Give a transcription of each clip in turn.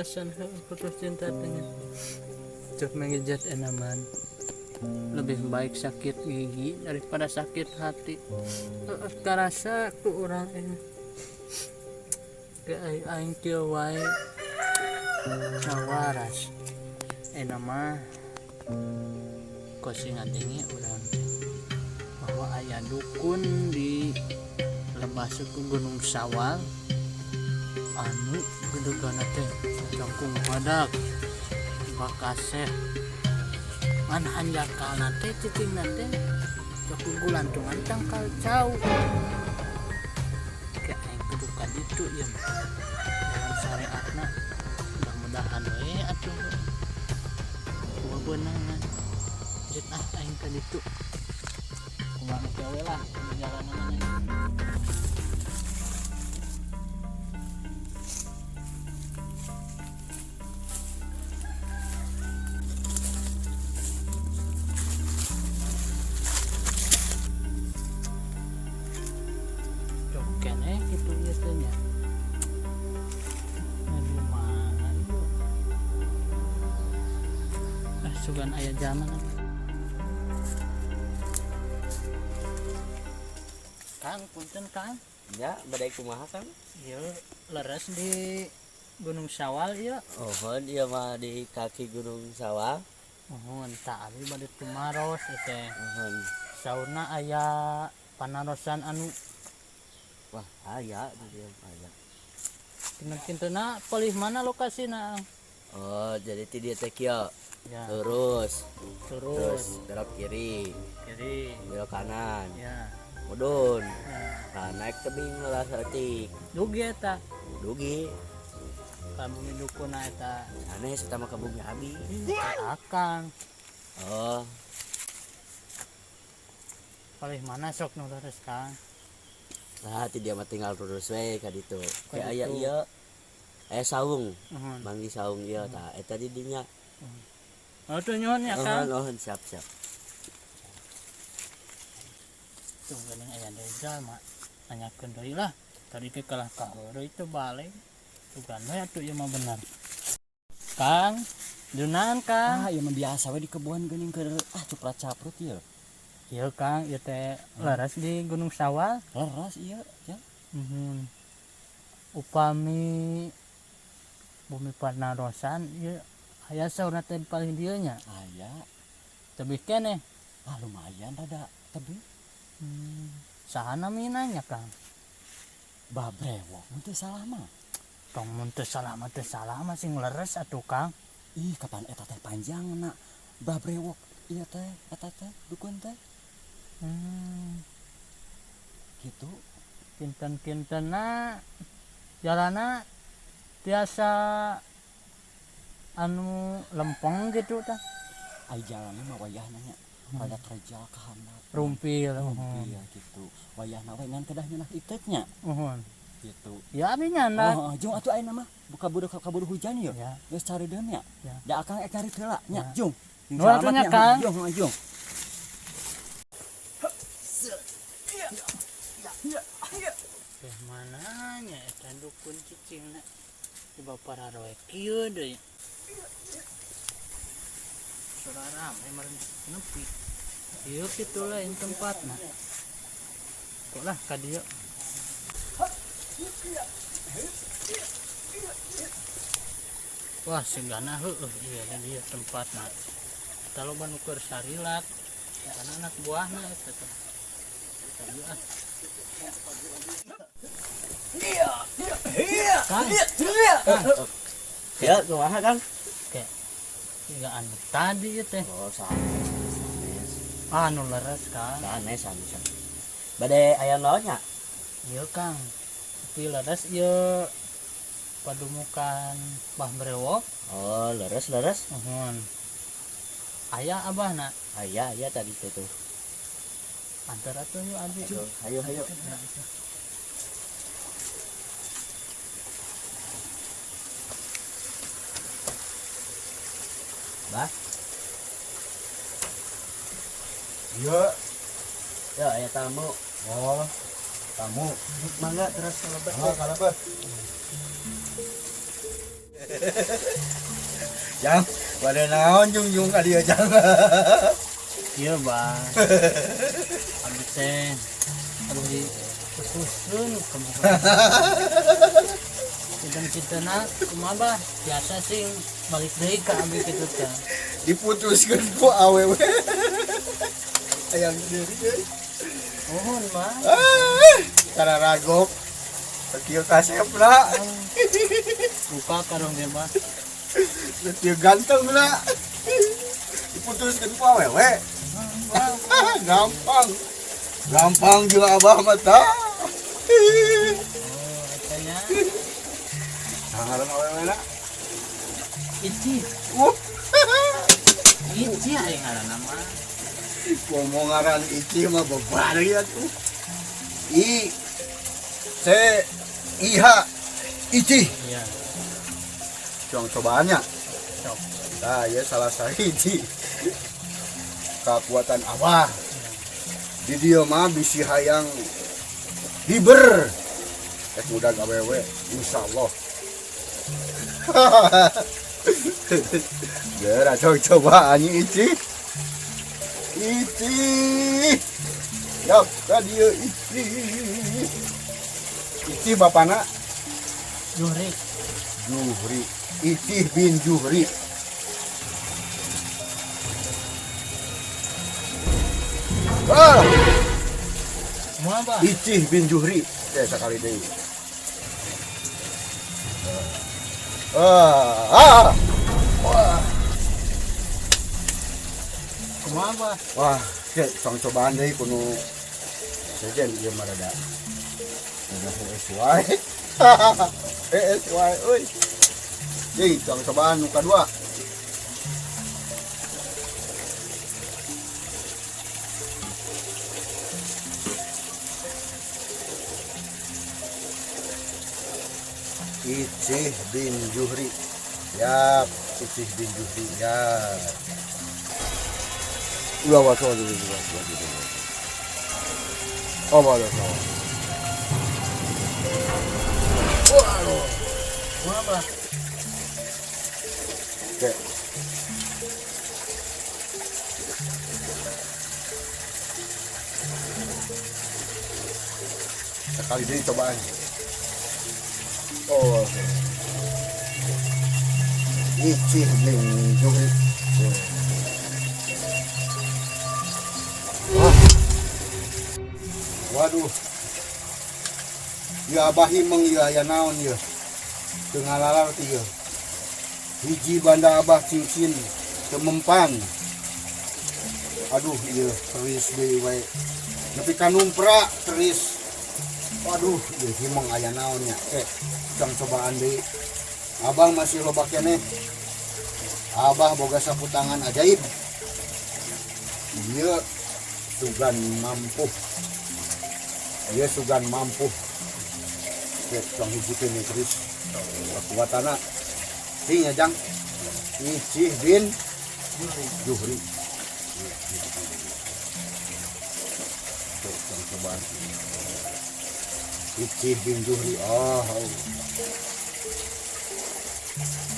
Alasan putus cinta teh nya. Cek mengejat enaman lebih baik sakit gigi daripada sakit hati. Heeh, karasa ku urang ini ke aing aing kieu wae waras enak mah kos ngadenge urang teh bahwa aya dukun di lebah suku Gunung Sawal anu gedegana teh jangkung badak bakaseh ngan hanjakalna teh cicingna teh sok gulantungan tangkal cau. Ke aing kudu ka ditu ieu mah dalam syariatna, mudah-mudahan we atuh beunangan. Rek ah aing ka ditu, kumaha engke we lah di jalanan mana. Cok keneh kitu ieu teh nya. Di mana ieu? Ah, sugan aya jalma. Kang, punten, Kang. Ya, bade kumaha, Kang? Ieu leres di Gunung Sawal ieu? Oh, ieu mah di kaki Gunung Sawal. Muhun, tah abi bade tumaros ieu teh. Muhun. Saurna aya panarosan anu Wah, aya di dieu aya. Kinten-kintenna palih mana lokasina? Oh, jadi ti dieu teh kieu. Ya. Lurus. Terus. Terus belok kiri, Kiri. Belok kanan. Ya. Mudun. Ya. Nah, naik tebing lah saeutik. Dugi eta? Dugi. Ka bumi dukuna eta? Sanes, eta mah ka bumi abi. Akang. Oh, Palih mana sok nu leres, Kang? Nah, ti dieu mah tinggal lurus we ka ditu. Ka Kayak aya ditu. ieu. Aya saung. Muhun. Manggi saung ieu tah, eta di dinya. Oh, tuh nyuhun ya, Kang. Oh, oh, siap, siap. Tuh geuning aya deui jalma. Nanyakeun deui lah. Tadi teh kalah kaheureuy teu balik. Sugan we atuh ieu mah bener. Kang, junan, Kang? Ah, ieu mah biasa we di kebun geuning keur ah cuprat-caprut ieu. Ieu, Kang, ieu teh leres di Gunung Sawal? Leres ieu, ya. Upami bumi panarosan ieu aya saurna teh paling dieu nya? Aya. Tebih keneh? Ah, lumayan rada tebih. Saha namina nya, Kang? Babrewok mun teu salah mah. Tong mun teu salah mah, teu salah mah sing leres atuh, Kang. Ih, kapan eta teh panjangna. Babrewok ieu teh, eta teh dukun teh. Gitu. Kinten-kintenna jalana tiasa anu lempeng gitu tah? Ai jalanna mah wayahna nya rada terjal ka handap. Rumpil. Rumpil gitu. Wayahna we ngan kedah nyeunah itet nya. Muhun. Gitu. Ya abi nyandak. Oh, jung atuh ayeuna mah buka budak kaburu hujan ieu. Ya. Geus caredeun nya. Ya. Da akang ek nyarit heula nya, Ya. jung. Nuhun atuh nya, Kang. Jung, jung. Teh mananya eta dukun cicingna coba pararoe kieu deui. Suara rame meureun nepi. Ieu kitu lain tempatna. Kok lah ka dieu. Wah, sigana heueuh ieu di dieu tempatna. Eta loba nu keur sarilat. Karena anak buahna eta teh. Ka dieu ah. Kang, Ya, kumaha, Kang? Kayak tiga anu tadi ieu teh. Oh, sanes, sanes. Anu leres, Kang? Sanes, sanes. Bade aya naon nya? Ieu, Kang. Ti leres ieu padumukan Bah Brewok? Oh, leres, leres. Muhun. Aya abahna? Aya, aya tadi tuh tuh. Antar atuh yuk abi. Ayo, ayo. Bah, Iya. Ya aya tamu. Oh, tamu. Mangga terus kalebet. Oh, kalebet. Jang, bade naon jungjung ka dieu, Jang? Iya, Bah. Abdi teh aduh di putuskeun kumaha. Sidang citana kumaha, Bah? Biasa sing balik deui ka abdi kitu teh. Diputuskeun ku awewe. Hayang deui euy. Nuhun, Bah. Ah, kararagok. Kieu kasepna. Buka karung ge, Bah. Kieu ganteng na. Diputuskeun ku awewe. Gampang. Gampang juga abah mah tah. Oh, eta nya. Ngaran awewe na. Ici. Ici ari ngaranna mah. Ngomong ngaran Ici mah babari atuh. I C I H Ici. Iya. Cuang cobaannya. Sok. Nah, ya salah sahiji kekuatan abah. Di dieu mah bisi hayang hiber. Rek ngudag awewe, insyaallah. Geura cok cobaan Ici. Ici. Yap, ka dieu Ici. Ici bapana Juhri. Juhri. Ici bin Juhri. Ah, Kumaha, Bah? Icih bin Juhri. Eh, sekali deui. Ah, ah. Wah, Kumaha, Bah? Wah, ke tong cobaan deui kudu sejen ieu mah rada. Rada hees wae. Hees wae euy. Jadi tong cobaan nu kadua. Icih bin Juhri. Yap, Icih bin Juhri. Ya. Ulah waduh waduh waduh waduh waduh. Oh, waduh waduh. Waduh. Kumaha, Bah? Oke. Sekali deui cobaan. Oh, oke. Icih bin Juhri. Wah. Waduh. Ya abah himeng ieu aya naon ieu. Teu ngalalar teh ieu. Hiji banda abah cincin teu mempan. Aduh ieu keris deui wae. Nepi ka numpra keris. Waduh, ieu himeng aya naon nya. Cang cobaan deui. Abang masih loba keneh. Abah boga sapu tangan ajaib. Ieu sugan mampu. Ieu sugan mampu. Cang hijikeun ieu keris. Kekuatanna sing ya, Jang. Icih bin Juhri. Cang cobaan. Icih bin Juhri. Oh, oh.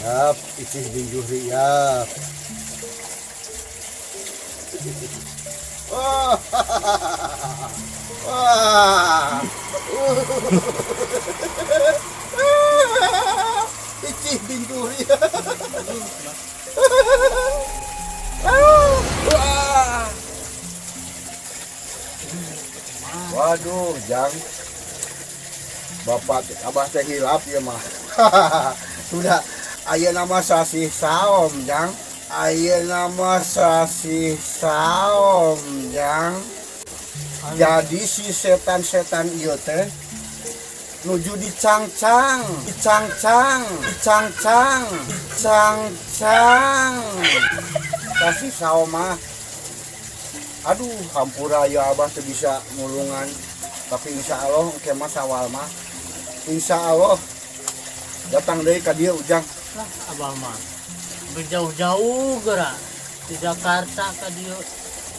Yap, Icih bin Juhri, yap. Wah. Wah. Icih bin Juhri. Wah. Waduh, Jang. Bapak abah teh hilap ya mah. Sudah ayeuna mah sasih saom, Jang. Ayeuna mah sasih saom, Jang. Jadi si setan-setan ieu teh nuju dicangcang, dicangcang, dicangcang, dicangcang. Sasih saom mah. Aduh, hampura ya abah teu bisa nulungan. Tapi insya Allah engke mah sawal mah. Insya Allah datang deui ka dieu Ujang. Lah, abah mah berjauh-jauh geura di Jakarta ka dieu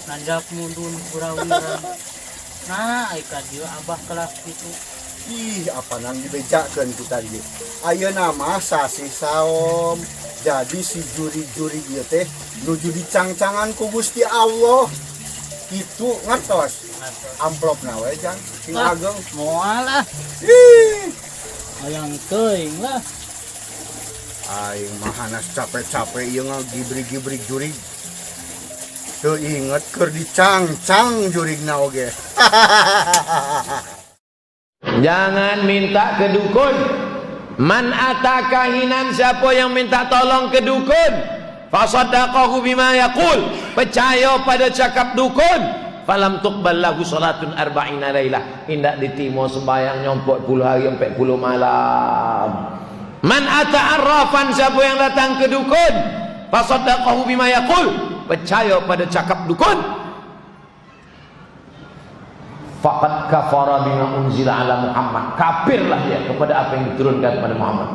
nanjak mundun kurawira. Nah, ai ka dieu abah kelas kitu. Ih, apa nang dibejakeun kita ge. Ayeuna mah sasih saum. Jadi si jurig-jurig ieu teh nuju dicangcangan ku Gusti Allah. Kitu ngertos. Amplopna we, Jang, sing Ah. ageng. Moal ah. Ih, Hayang teuing lah. Aing mah hanas capek-capek ieu ngagibrig-gibrig jurig. Teu inget keur dicangcang jurigna oge. Jangan minta ke dukun. Man ata kahinan, siapa yang minta tolong ke dukun, fasaddaqahu bima yaqul, percaya pada cakap dukun, falam tuqbal lahu salatun arba'ina lailah, indak diterima sembahyangnya 40 hari 40 malam. Man ata arrafan, siapa yang datang ke dukun, fasaddaqahu bima yaqul, percaya pada cakap dukun, faqad kafara bima unzila ala Muhammad, kafirlah dia kepada apa yang diturunkan kepada Muhammad.